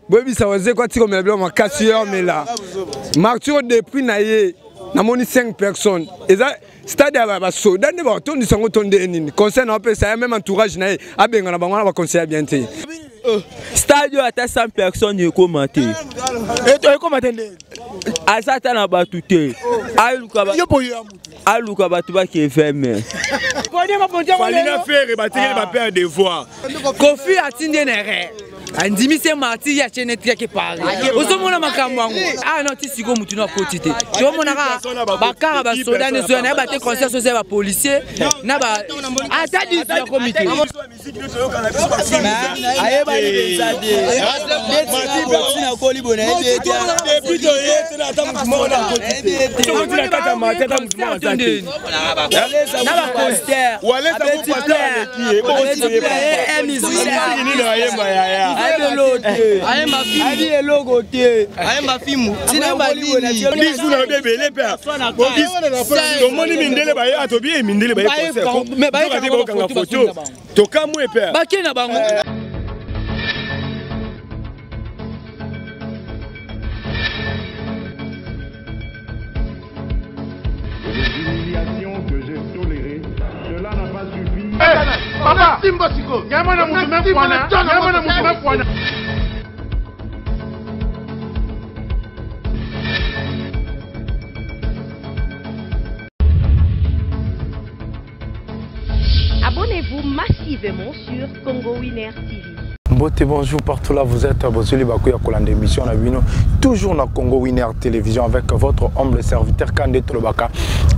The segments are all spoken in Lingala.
Boyebisa Wazeko atika komela biloko makasi ye amela. Martyr depuis na ye namoni 5 personnes eza stade ya basoda nde bakotondisa yango to nde nini conseil na opesa ye meme entourage na ye abengana bango wana baconseil ya bien te. Stade oyo ata 100 personnes ekoma te. Ekoma te nde aza ata na bato te. Aluka aluka bato bake veme. Falina Ferre batikeli ba père devoir. Kofi atindi ye na erreur. Andimisi ye martyr ye atie neti yake Paris. Ozomona makambo yango. Ah non ti sikoyo mutu no akoti te. Tomonaka bakara basoda nde soya nayeba te concert soza ya bapolicier na ba ata 10 nakomi te. Ayebani mpenza te neti nakoli boye nayebi na bacoster ayebi eloko te bisu na yobi ebele mpe tomoni mindele baye atobi mindele baye concert bakokanga foto tokamwe mpe bake na bango. Papa, simba siko. Nyama na mutu mefwana. Nyama na mutu mefwana. Abonnez-vous massivement sur Congo Winner TV. Mbote, bonjour partout là vous êtes, bozoli baku ya kolanda émission na bino toujours na Congo Winner Télévision avec votre humble serviteur Kande Tolobaka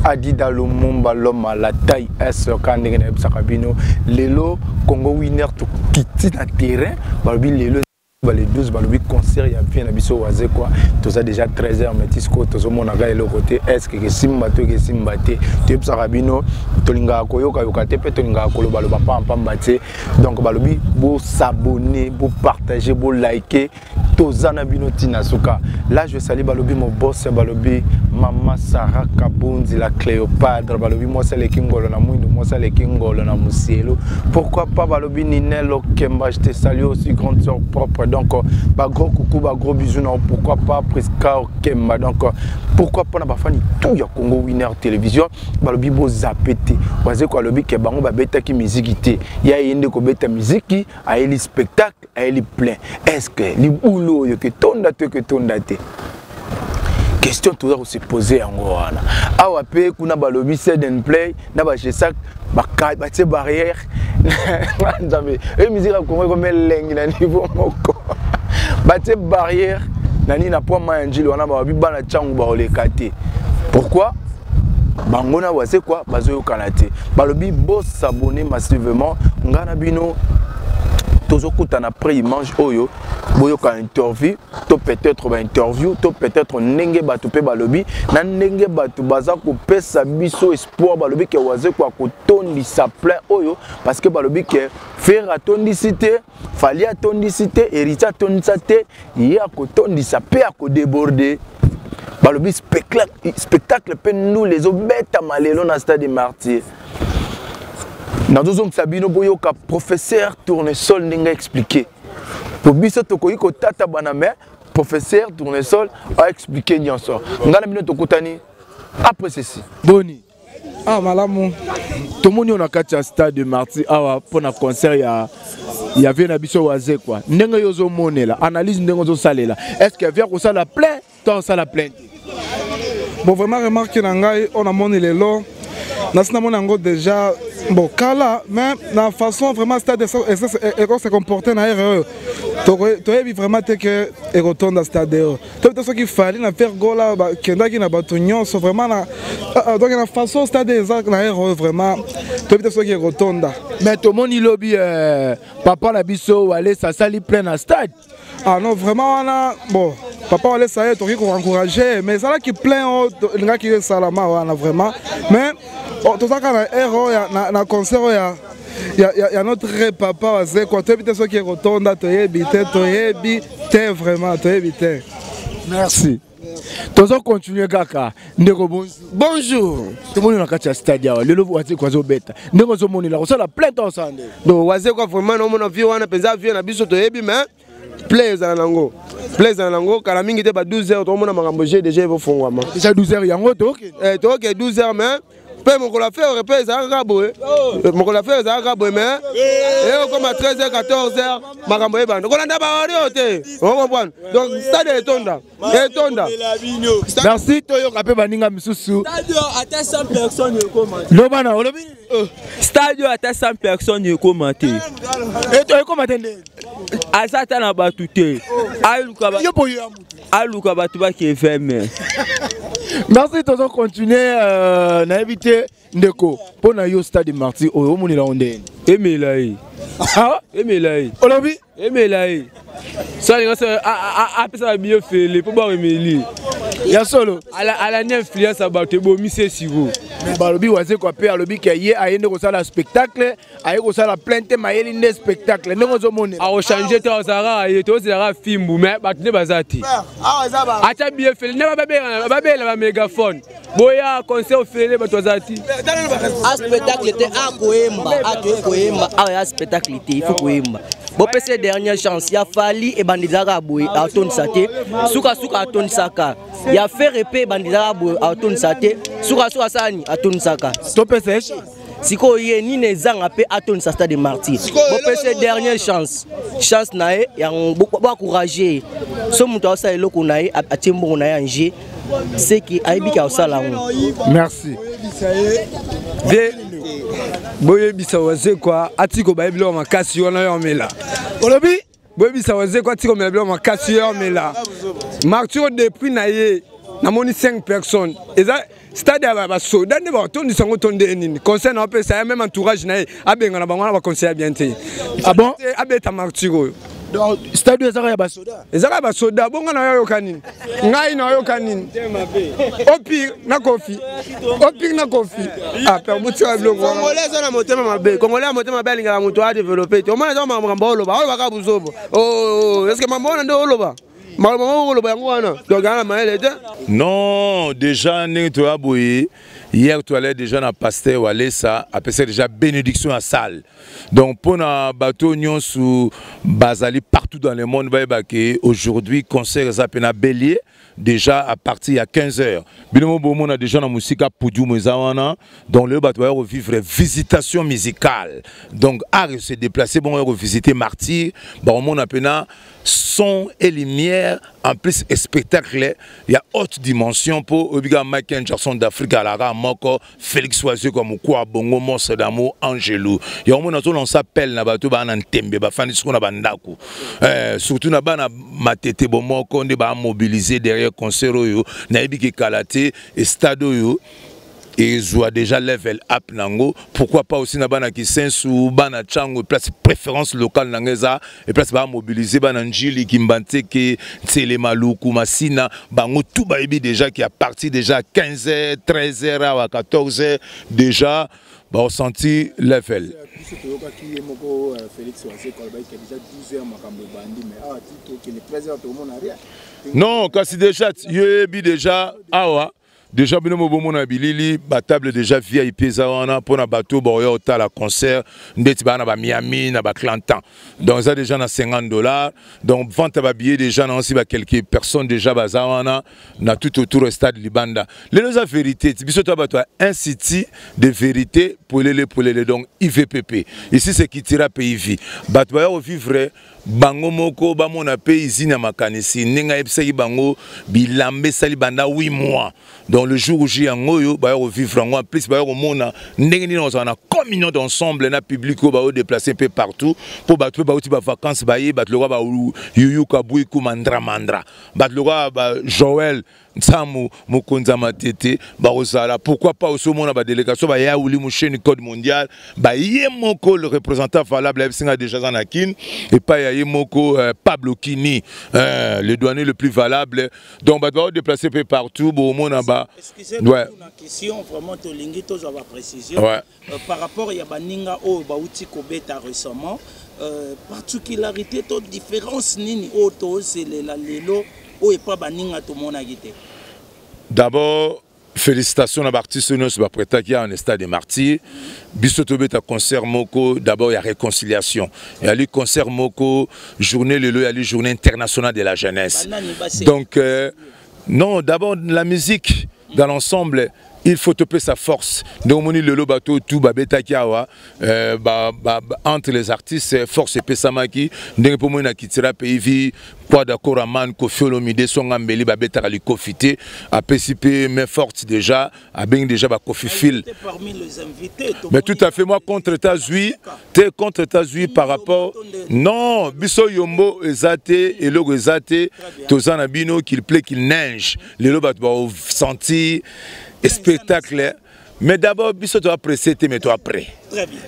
Adida Lumumba l'homme à la taille S Kande na yebisaka bino lelo Congo Winner to kiti na terrain balobi lelo ba le 12 balobi concert ya vie na biso Wazekwa toza déjà 13h mais tisco tozomonaka eloko te est ce que kesimba to kesimba te toyebisaka bino tolingaka koyokayoka te mpe tolingaka kolobaloba pampamba te donc balobi bosabonne bopartage bolike toza na bino ntina suka là je salue balobi mon boss balobi mama Sarah Kabunzi la Cléopâtre balobi mwasi aleki ngolo na mwindu mwasi aleki ngolo na musielu pourquoi pas balobi Ninel Okemba je te salue aussi grande sœur propre donc ba gros coucou ba gros bisous non pourquoi pas Priska Okemba donc pourquoi pas na bafani tout ya Congo Winner Télévision balobi bo zappe te Wazeko alobi ke bango babetaki miziki te ya ye nde kobeta miziki ayeli spectacle ayeli plein est-ce que libulu oyo ketonda to ketonda te question toza kose poser yango wana awa mpe kuna balobi sed and play na bagesac batie barrière nzambe oyo miziki ya kongo ekomi elengi na niveau moko batie barrière na nini na poi mai ya njili wana balobi bana ntango bakoleka te pourquoi bango na Wazekwa bazoyokana te balobi bosabone massivement ngai na bino tozokutana après image oyo boyoka interview to peut-être ba interview to peut-être ndenge bato mpe balobi na ndenge bato baza kopesa biso espoir balobi ke Wazekwa akotondisa plein oyo parce que balobi ke Ferre atondisi te Fally atondisi te Héritier atondisa te ye akotondisa mpe akodeborde balobi spectacle mpe ndule ezobetama lelo na stade de Martyr nazozongisa bino boyoka professeur Tournesol ndenge expliqué po biso tokoki kotata bana mais professeur Tournesol a expliqué nyonso ngai na bino tokutani après ceci boni ah malamu tomoni yo na kati ya stade de Martyr awa mpona concert ya ya vie na biso Wazekwa ndenge yo ozomonela analyse ndenge ozosalela est ce que via kosala plein to osala plein te bon vraiment remarque na ngai oyo namoni lelo nasi namoni yango déjà bon kala mais na façon vraiment stade eko se comporter na ere oyo toyebi vraiment te ke ekotonda stade oyo toyebi te soki Fally na Ferre Gola bakendaki na bato nyonso vraiment na donc na façon stade eza na ere oyo vraiment toyebi te soki ekotonda mais tomoni lobi papa na biso Walesa asali plein na stade. Ah non vraiment wana bon papa Walesa ye tokoki koencourage mais ezalaki plein oyo elingaki esalama wana vraiment mais tozalaka na ere oyo na concert oyo ya notre papa Wazekwa toyebi te soki ekotonda toyebi te toyebi te vraiment toyebi te. Merci. Tozo continuer kaka ndeko bonjour. Bonjour. Tomoni na kati ya stade awa lelo Wazekwa azobeta ndenge ozomonela kosala plein to osala ndenge. Donc Wazekwa vraiment naomona vie wana mpenza vie na biso toyebi mais Play ezala nango, play ezala nango kala mingi te, ba 12 heures tokomona makambo GDG evofungwama. Déjà 12 heures yango tookende. Toke 12 heures, mais mpe mokolo ya fere mpe ezalaka kaka boye, mokolo ya fere ezalaka kaka boye, mais eyokoma 13 heures, 14 heures, makambo eyebanda kolanda bawario te, ocomprendre? Donc stade etonda, etonda. Merci. Toyoka mpe baninga misusu. Ata 100 personnes ekoma. Lobana, olobi? Stade ata 100 personnes ekoma te. Ekoma te nde? Aza ata na bato te, aluka bato bakeve me. Merci, tozo continuer. Nayebi te ndeko, mpo na yo, stade Martyr oyo omonela ngo ndeni? Emela ye, emela ye. Olobi? Emela ye, so alinga so apesa babiyo fele mpo baemeli. Ya solo. Alandi influence ya bato, ebomisi ye sikoyo. Balobi Wazekwa mpe alobi ke ye aye nde kosala spectacle, aye kosala plein te, mayeli nde spectacle. Ndenge ozomonela? Akochange te, azalaka ye, tozelaka fimbu, mais bato nde baza te. Atya biye fele nde babela bamégaphone, boya concert ofele, bato baza te. A spectacle te, akoyemba, atoye koyemba awa ya spectacle te, il faut koyemba. Bopesa dernière chance ya Fally. Ebandizaka boye, atondisa te, sukasuka atondisaka. Ya Ferre mpe ebandizaka boye, atondisa te, sukasuka asala nini? Atondisaka. Topesa ye chance. Sikoyo ye nini ezanga mpe atondisa stade Martyr? Bopesa dernière chance, chance na ye yango, boencourage ye. So moto aosala eloko na ye, atie mbongo na ye en jeu, seki ayebi ke aosala yango. Merci. Ve boyebisa Wazekwa atiko baye biloko makasi wana yo amela. Olobi? Boyebisa Wazekwa atiko omela biloko makasi yo amela. Martyr, depuis na ye namoni 5 personnes, eza stade ya basoda nde batondisa yango to nde nini? Conseil na apesa ye, même entourage na ye, abengana bango wana, baconseil ya bien te. Ah bon? Abeta Martyr oyo. Donc stade oyo ezaka ya basoda? Ezaka ya basoda. Bonga na yoyoka nini? Ngai nayoka nini? Opire na Kofi, opire na Kofi. Ah père, botika biloko. Congolais eza na motema mabe, congolais ya motema mabe, alingaka moto adéveloppe te. Omona eza makambo oloba, olobaka buzobo. Est ce que mambo wana nde oloba? Makambo moko oloba yango wana, donc aa na mayele te. Non, déjà ndenge toya boye, hier toallait déjà na pasteur Walesa, apesa déjà bénédiction ya salle. Donc mpona bato nyonso bazali partout dans le monde, bayeba ke aujourd'hui concert eza mpe na bélier déjà à partir ya 15 heures. Bino mo bomona déjà na mosika podium eza wana. Donc lelo bato baya revivre visitation musicale, donc art se déplacer bongo ya revisiter Martyr, bakomona mpena son et lumière, en plus spectacle ya haute dimension, mpo oyebika Michael Jackson d'Afrique alaka moko, Félix Wazekwa mokwa bongo, monstre d'amour Angelo. Yango mona azolansa appel na bato baa na ntembe, bafandi siko na bandako, surtout na bana Matete bomoko nde bamobilize derrière concert oyo. Nayebi ke kala te stade oyo ezwa déjà level up nango. Pourquoi pas aussi na bana Kisensu, bana Tshangu, place préférence locale nango eza et place bamobilize bana Njili, Kimbanseke, Ntsele, Maluku, Masina, bango tout bayebi déjà qui à partir déjà 15h, 13h awa, 14h déjà baosenti level. Biso toyokaki ye moko Félix Wazekwa alobaki déjà 12 heures makambo ebandi, mais awa ti tokende 13 heures, tokomona rien. Non, kasi déjà yoyebi déjà awa déjà bino mo bomona bilili, batable déjà VIP eza wana mpona bato baoya otala concert ndeti baa na bamiami na baclantan. Donc eza déjà na 50 $. Donc vente ya babillet déjà na osi, baquelques personnes déjà baza wana na tout autour stade libanda. Lelo eza vérité ti biso toya bato ya Institut de vérité polele polele, donc IVPP. Ici c'est Kitira Pays Vie. Bato baya kovivre bango moko, bamona mpe izini ya makanisi ndenge ayebisaki bango bilamba esali banda 8 mois. Donc le jour J yango oyo baya kovivre yango, en plus baya komona ndenge nini kozala na communion d'ensemble na public oyo baodeplace mpe partout, mpo bato mpe bauti bavacance, baye bato lokola bayuyuka bwiku mandramandra, bato lokola ba Joel Nsamu, mokonzi ya Matete, bakozala. Pourquoi pas aussi omona badélégation bayawuli mosheni code mondial, baye moko le représentant valable ayebisinga déjà aza na Kine epai ya ye moko, Pablo Kini, le douanier le plus valable. Donc bato baodéplace mpe partout, bomona ba ouais. Question vraiment, tolingi tozwa baprécision par rapport ya baninga oyo bauti kobeta récemment, particularité to différence nini oyo tozelela lelo oyo epa baninga tomonaki te? D'abord Félicitations na baartiste nyonso bapretaki awa na stade de martyr. Biso tobeta concert moko d'abord ya réconciliation, eyali concert moko journée lelo eyali journée internationale de la jeunesse. Donc non, d'abord la musique dans l'ensemble, il faut tope sa force. Ndenge omoni lelo bato tu babetaki awa, entre les artistes force epesamaki. Ndenge mpo moni na kitira pays vi Kwada Koraman, Koffi Olomide, Songa Mbeli babetaka likofi te, apesi mpe main forte déjà, abengi déjà bakofi fil. Parmi les invités. Mais tout à fait, moi contre ta zui te, contre ta zui par rapport, non, biso yombo eza te, eloko eza te, toza na bino. Qu'il plaît, qu'il neige, lelo bato baosentir spectacle. Mais d'abord biso toa pressé te, mais toa prêt.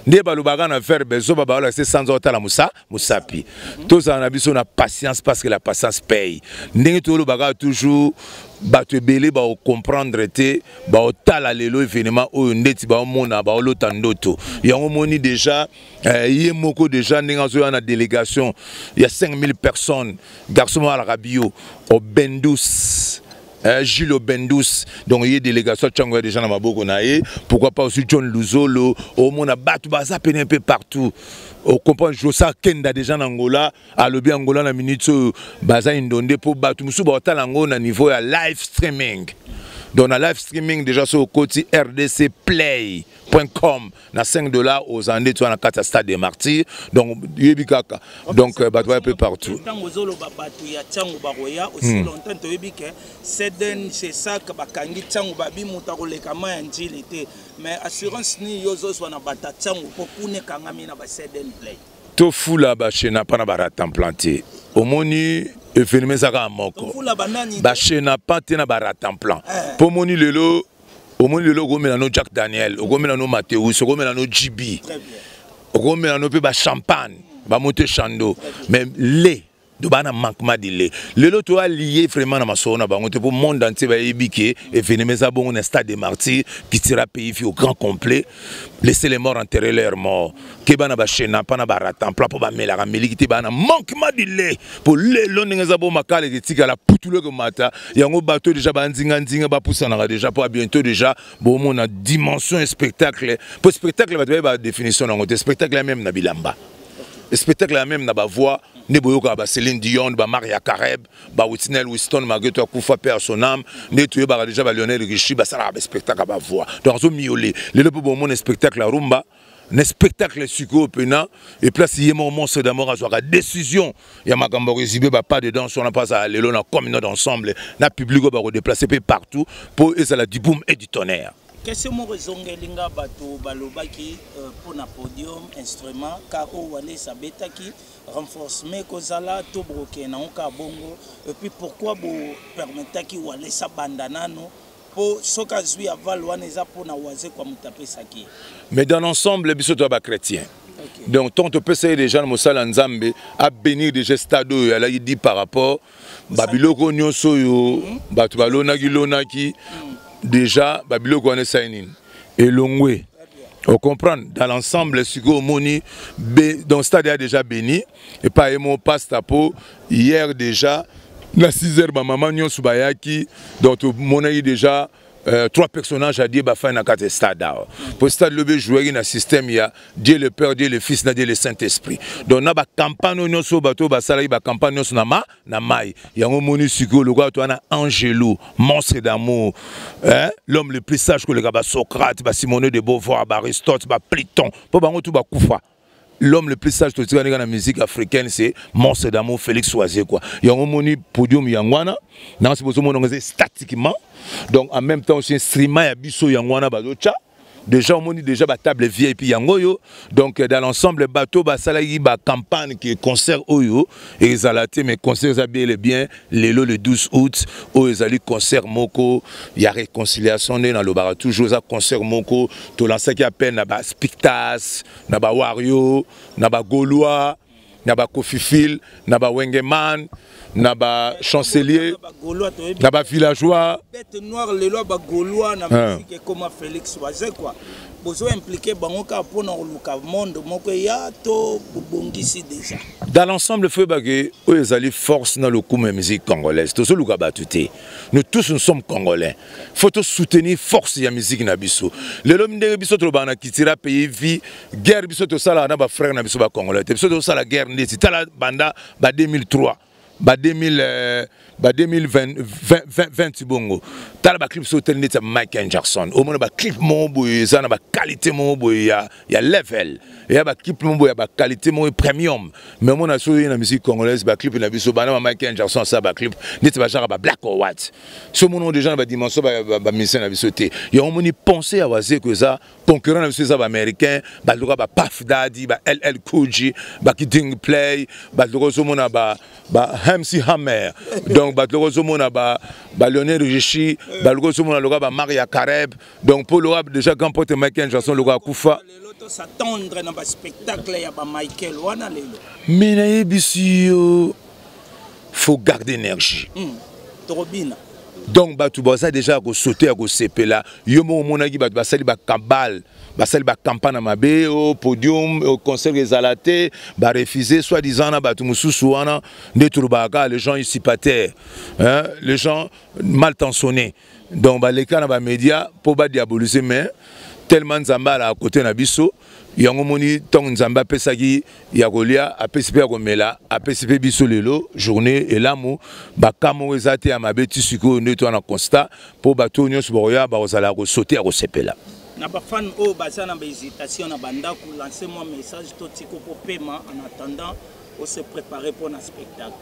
Nde balobaka na verbe zoba, baolakisa sanza otala mosa mosapi. Tozala na biso na patience, parce que la patience paye. Ndenge tolobaka toujours, bato ebele baocomprendre te, baotala lelo événement oyo ndeti baomona baolota ndoto. Yango omoni déjà ye moko déjà ndenge azoya na délégation ya 5000 personnes. Garçon moko alaka bio Obendus, Gilles Obendus, donc ye délégation ntango ya déjà na maboko na ye. Pourquoi pas aussi John Luzolo, omona bato baza pene un peu partout, ocomprendre. Josa akenda déjà na Angola, alobi Angola na minute oyo baza indonde mpo bato mosusu baotala yango na niveau ya live streaming. Donc na live streaming déjà, so okoti rdc play com na 5 $ ozala nde wana kati ya stade de martyr. Donc yebi kaka, donc bato baya mpe partout. Ntango ozoloba bato ya ntango bakoya aussi longtemps, toyebi ke cdn cesac bakangi ntango babi moto akoleka ma ya njili te. Mais assurance nini yo ozozwa na bato ya ntango mpo kuna ekangami na ba cdn play? Tofula bachena mpa na baratanplan te. Omoni, événement eza kaka moko. Tofula banani? Bachena pa te na baratanplan, mpo omoni lelo, omoni lelo okomela no Jack Daniel, okomela no Mateus, okomela no GB, okomela no mpe bachampagne, bamote chando, mais le do bana manquement de lait. Lelo toa lié vraiment na masolo na bango te, mpo monde entier bayebi ke événement eza bongo na stade de martyr qui tira pays fi au grand complet. Laissez les morts enterrer leurs morts. Ke bana bachena mpa na baratanplan mpo bamelaka miliki te, bana manquement de lait, mpo lelo ndenge eza bo makala eketikala putulu ekomata yango. Bato déjà banzinganzinga bapusanaka déjà mpo bientôt déjà bomona dimension ya spectacle, mpo spectacle bato bayeba définition nango te. Spectacle ya même na bilamba, spectacle ya même na bavoix nde boyokaka ba Céline Dion, ba Mariah Carey, ba Whitney Houston, malgré to akufa, paix à son âme. Nde toyebaka déjà ba Lionel Richie basalaka baspectacle ya bavoix. Donc azomiole lelo mpo bomona spectacle ya rumba na spectacle sikoyo mpena eplace ye moko monstre d'amour azwaka décision ya makambo ya koexhiber bapas de danse wana, mpo azala lelo na communauté d'ensemble na public oyo bakodéplace mpe partout mpo ezala du boom et du tonnerre. Question moko ezongeli nga: bato balobaki mpo na podium, instrument ka oyo Walesa abetaki, renforcement ekozala to bokokende nango kaka bongo? Et puis pourquoi bopermetaki Walesa banda nano, mpo soki azwi aval wana eza mpona Wazekwa moto apesaki ye? Mais dans l'ensemble, biso toya bachrétien, donc tant topesa ye déjà na mosala ya Nzambe abénir déjà stade oyo alaki dit par rapport babiloko nyonso oyo bato balonaki lonaki déjà, babiloko wana esali nini, elongwe. Ocomprendre, dans l'ensemble sikoyo omoni, donc stade ya déjà béni epai ye mo pasta, po hier déjà na 6 heures bamama nyonso bayaki. Donc tomonaki déjà trois personnages à Dieu bafai na kati ya stade awa, po stade lobi ejouaki na système ya Dieu le Père, Dieu le Fils na Dieu le Saint-Esprit. Donc na bacampagne oyo nyonso oyo bato oyo basalaki bacampagne nyonso na ma na mai yango, omoni sikoyo lokola to wana Angelo monstre d'amour, hein? L'homme le plus sage koleka basocrate, basimone de Beauvoir, baaristote, baplaton, mpo bango tu bakufa. L'homme le plus sage totikani kaka na musique africaine, c'est monstre d'amour Félix Wazekwa. Yango omoni podium yango wana nanga si bozomona yango eza statiquement. Donc en même temps aussi instrument ya biso yango wana bazotya déjà, omoni déjà batable VIP yango oyo. Donc dans l'ensemble, bato basalaki bacampagne ke concert oyo ezala te, mais concert eza bien le bien lelo le 12 août. Oyo ezali concert moko ya réconciliation. Nde nalobaka toujours, eza concert moko tolansaki appel na baspectas, na bawario, na bagaulois, na bakofifil, na bawengeman. na ba chancelier na ba villageois bête noire lelo ba gaulois na musique ekoma Félix Wazekwa bozo impliqué bango kaka mpona koluka monde moko eya to bobongisi déjà. Dans l'ensemble, faut que oyo ezali force na lokumu ya musique congolaise. Tozoluka bato te, nous tous, nous sommes congolais. Faut to soutenir force ya musique na biso. Lelo ndenge biso tolobaka na Kitira Pays Vie, guerre biso tosalaka na bafrère na biso bacongolais te. Biso tosala guerre ndeti tala banda ba 2003, ba 2000, ba 2020 20, bongo tala baclip so otali neti ya Michael Jackson, omona baclip moko boye eza na baqualité moko boye ya level, eya baclip moko boye ya baqualité moko premium. Mais omona so oye na musique congolaise, baclip na biso bana ba Michael Jackson asala baclip neti bajaka ba black or what, so omona déjà na badimension bamusicien na biso te. Yango omoni pensée ya Wazekwa eza concurrent na biso eza baaméricain, baluka ba Puff Daddy, ba LL Cool J, bakiding play, baluka ozomona ba MC Hammer, donc bato loko ozomona ba Lionel Richie, baluka ozomona loka ba Mariah Carey. Donc mpo loka déjà grand pote Michael Jackson loka akufa. Lelo tos'attendre na baspectacle ya bamichael wana lelo? Mais nayebisi yo, faut garder énergie. Tokobina. Donc bato baza déjà ya kosaute, ya kosepela. Yo moko omonaki bato basali bakabale, basali bacampagne na mabe o podium, o concert ezala te, barefuse soit disant na bato mosusu wana. Nde tolobaka kaka, les gens usurpateurs, hein, les gens mal intentionnés, donc baleka na bamédia mpo badiabolise. Mais tellement Nzambe ala côté na biso, yango moni ntango Nzambe apesaki ya kolia, apesi mpe ya komela, apesi mpe biso lelo journée elamu. Baka moko eza te ya mabe ti sikoyo nde to na constat mpo bato oyo nyonso bakoya bakozala ya kosaute, ya kosepela. Na bafan oyo baza na bahésitation na bandako, lance mwa message to tiko mpo pema en attendant ose préparer mpo na spectacle.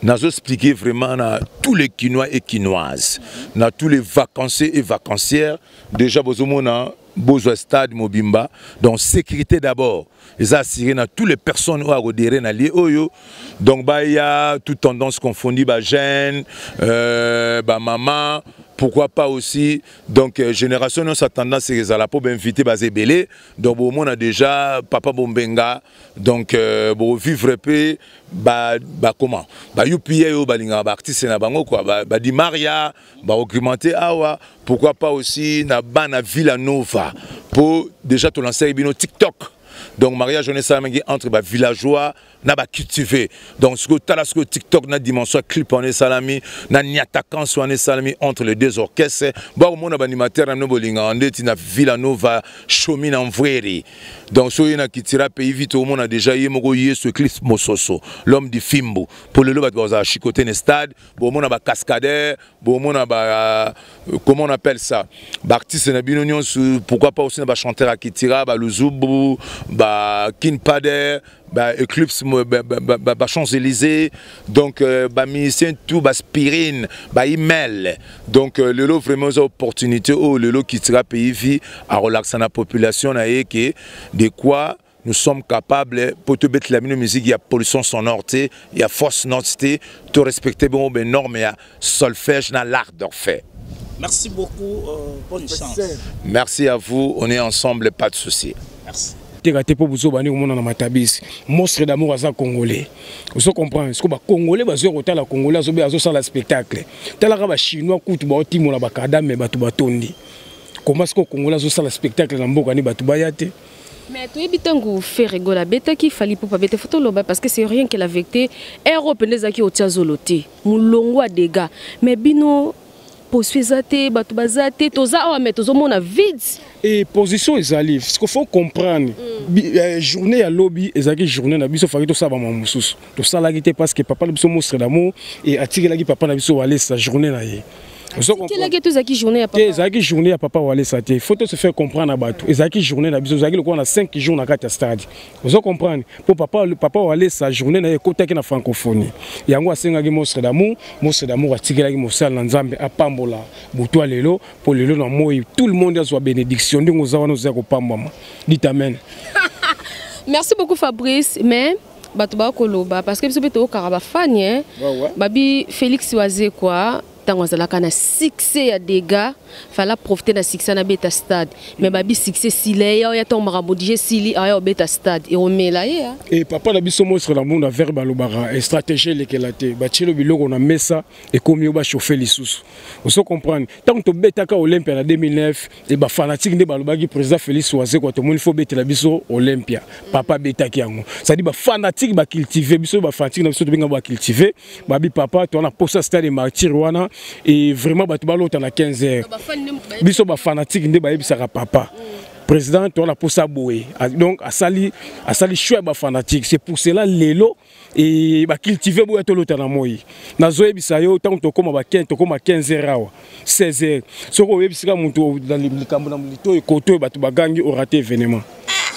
Nazo expliquer vraiment na tous les Kinois et Kinoises, na tous les vacanciers et vacancières, déjà bozomona bozwa stade mobimba. Donc sécurité d'abord eza assuré na toutes les personnes oyo akodere na lieu oyo. Donc baya toute tendance confondue, bajeune, bamama, pourquoi pas aussi, donc génération nyonso ya tendance ezala mpo bainvité baza ebele. Donc bomona déjà papa Bombenga, donc bovivre mpe ba comment ba UPA oyo balingaka baartiste na bango quoi, badi Maria badocumenté awa, pourquoi pas aussi na bana Villa Nova, po déjà tolancaki bino TikTok. Donc mariage wana esalamaki entre bavillageois na bacultivé. Donc sikoyo tala sikoyo TikTok na dimension ya clip wana esalami na niatakance wana esalami entre les deux orchestres. Bakomona baanimateur na bino bolingaka ndeti na Villa Nova, Shomi na Mvweri. Donc soki ye na Kitira Pays Vite, omona déjà ye moko Yesu Eclipse Mososo, l'homme du fimbu. Mpo lelo bato bazala chicote na stade, bomona bacascadeur, bomona ba comment on appelle ça, baartiste na bino nyonso, pourquoi pas aussi na bachanteur ya Kitira, baluzubu, bakin pader, ba Eclipse, ba Champs-Élysées, donc bamusicien tout, baspirine, baemail. Donc lelo vraiment eza opportunité oyo lelo Kitira Pays Vie arelaxa na population na ye ke de quoi nous sommes capables pour te mettre la musique. Il y a pollution sonore te, il y a fausse note te, to respecter bon ben norme ya solfège na l'art d'orphée. Merci beaucoup, bonne chance. Merci à vous, on est ensemble, pas de souci. Merci. Teka te mpo bozo bandi komona na matabisi. Monstre d'Amour aza congolais, ozo comprendre? Siko bacongolais bazwi kotala congolais azobe azosala spectacle. Talaka bachinois kutu baotimola bakadame, bato batondi. Koma siko congolais azosala spectacle na mboka ni bato baya te. Mais toyebi ntango Ferre Gola abetaki, Fally Ipupa abete, faut toloba parce que c'est rien que la vérité. Ero mpenza ezalaki otia zolo te, molongo ya dégâts. Mais bino poso eza te, bato baza te, toza awa mais tozomona vide. E position ezali ce qu'il faut comprendre. Journée ya lobi ezalaki journée na biso, faki tosala bamama mosusu, tosalaki te parce que papa na biso Monstre d'Amour e atikelaki papa na biso Walesa journée na ye. Atikelaki to ezalaki journée ya papa? Te, ezalaki journée ya papa Walesa te. Faut to se faire comprendre na bato. Ezalaki journée na biso, ezalaki lokola na 5 jours na kati ya stade, ozo comprendre? Mpo papa Walesa journée na ye ekotaki na francophonie, yango asengaki Monstre d'Amour. Monstre d'Amour atikelaki mosala na Nzambe apambola butu ya lelo, mpo lelo na moi tout le monde azwa bénédiction. Ndenge oza wana, oza kopambwama, dit amen. Merci beaucoup Fabrice. Mais bato bakoloba parce que biso mpe toyokaka bafani babi Félix Wazekwa. ntango azalaka na succès ya dégâts, fallait profiter na succès na beta stade. Mais babi succès sile ya ya ntango makambo dije esili, aya obeta stade eomela ye. E papa na biso monstre na monde aver balobaka e stratégie elekela te, batielo biloko na mesa, ekomi yo bachauffe lisusu. Ozo comprendre, ntango tobetaka Olympia na 2009, e bafanatike nde balobaki président Félix Wazekwa, tomoni fo obetela biso Olympia. Papa abetaki yango, c'est-à-dire bafanatike bacultive biso, bafanatike na biso tobenga bacultive, babi papa towana posa stade Martyr wana, e vraiment bato balota na 15 heures. Biso bafanatike nde bayebisaka papa président towana posa boye. Donc asali choix ya bafanatique. C'est pour cela lelo e bacultive boya tolota na moi. Nazoyebisa yo, ntango tokóma ba tokóma 15 heures awa, 16 heures, soki oyebisika moto na likambo na lito ekoto oyo bato bagangi, oraté événement.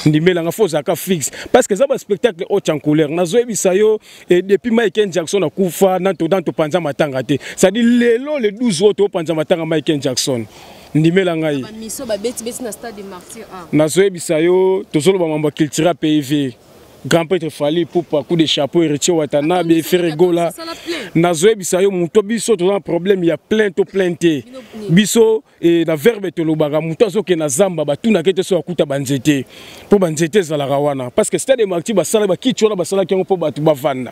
Ndimelanga, fo ozalaka fixe parce que eza baspectacle haute en couleur. Nazoyebisa yo, depuis Michael Jackson akufa, na topanza matanga te. C'est-à-dire lelo le 12 oyo topanza matanga Michael Jackson. Ndimela ngai, nazoyebisa yo, tozoloba mambo ya culture PIV, grand prêtre Fally Ipupa, coup de chapeau, Héritier Watanabe, Ferre Gola. Nazoyebisa yo, moto biso toza na problème ya plein to plein te. Biso e, na verbe tolobaka, moto azokende na zamba, batunaka ete so akuta banzete, mpo banzete ezalaka wana, parce que stade Martyr basala bakiti wana, basalaki yango mpo bato bavanda,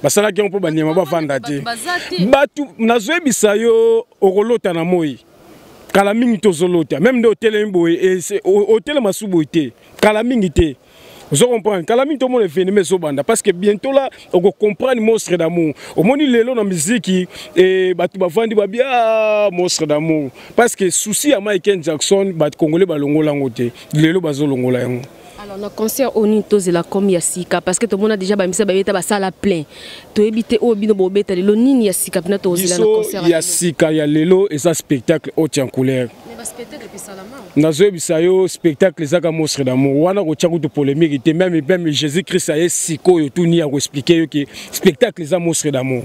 basalaki yango mpo banyama bavanda te. Bato, nazoyebisa yo, okolota na moi kala mingi, tozolota même nde otelemi boye, otelema su boye te, kala mingi te. Ozo comprendre, kala mingi tomona événement ezobanda, parce que bientôt là okocomprendre monstre d'amour. Omoni lelo na miziki e, bato bavandi babi ah, monstre d'amour, parce que souci ya Michael Jackson, bato congolais balongola yango te, lelo bazolongola yango. Alors na concert oyo, nini tozela comme ya sika? Parce que tomona déjà bamisa babeta, basala plein. Toyebi te oyo bino bobeta lelo, nini ya sika mpena tozela na concert? Ya sika ya lelo eza spectacle haute en couleur. Nazoyebisa yo, spectacle ezaka monstre d'amour wana, kotia kutu polémique te. Même Jésus Christ aye sikoyo, tuni ya koexpliquer yo ke spectacle eza monstre d'amour.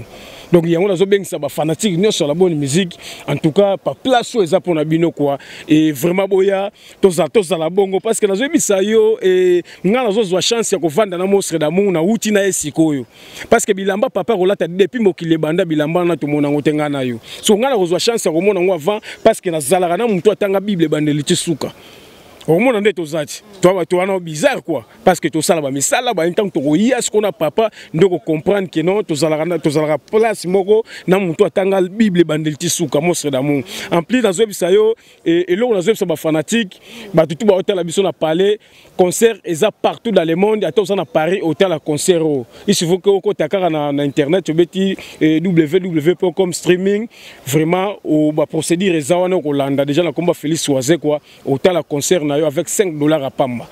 Donc yango nazobengisa bafanatike nyonso ya la bonne musique. En tout cas, pa place oyo eza mpona bino quoi, et vraiment boya, tozala bongo, parce que nazoyebisa yo, e, ngai nazozwa chance ya kovanda na monstre d'amour, nauti na ye sikoyo, parce que bilamba papa kolata depuis mokili ebanda, bilamba wana tomona yango te, ngai na yo. So ngai nakozwa chance ya komona yango avant, parce que nazalaka na motu atanga Bible ebandeli ti suka. Okomona nde toza ti to wana bizarre quoi, parce que tosala bamisala baye. Ntango tokoya sikoyo na papa, nde kocomprendre ke non, tozalaka place moko na motu atanga Bible ebandeli ti suka, monstre d'amour. En plus, nazoyebisa yo eloko, nazoyebisa bafanatike, bato tu baotala biso na palais, concert eza partout dans le monde. Ata oza na Paris, otala concert oyo, il suffit ke okota kaka na internet, obeti www com streaming. Vraiment, baprocédure eza wana, okolanda déjà na komba Félix Wazekwa, otala concert na yo avec 5 dollars à pamba.